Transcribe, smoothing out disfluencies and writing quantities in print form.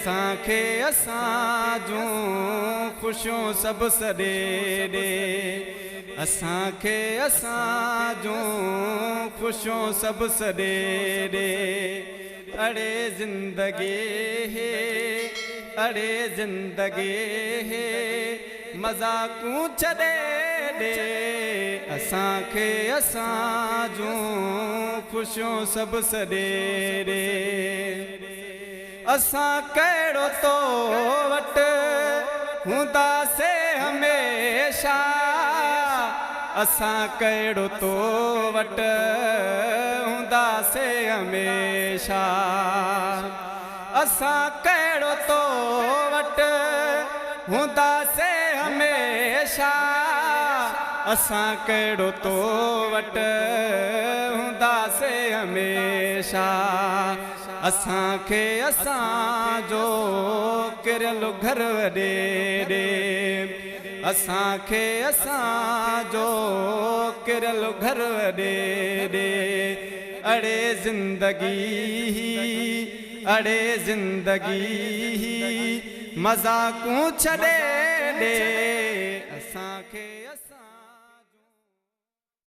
اسان کي اسان جون خوشيون سڀ سڏي ڏي. اسان کي اسان جون خوشيون سڀ سڏي ڏي. اڙي زندگي هي اڙي زندگي هي مذاقون ڇڏي ڏي. اسان کي اسان جون خوشيون سڀ سڏي ڏي. اسان ڪهڙو تو وٽ هونداسي هميشه. اسان ڪهڙو تو وٽ هونداسي هميشه. اسان ڪهڙو تو وٽ هونداسي هميشه. اسان ڪهڙو تو وٽ هونداسي هميشه. اسان کي اسان جو ڪريل گهر وڏي ڏي. اسان کي اسان جو ڪريل گهر وڏي ڏي. اڙي زندگي هي اڙي زندگي هي مذاقون ڇڏي ڏي. اسان کي.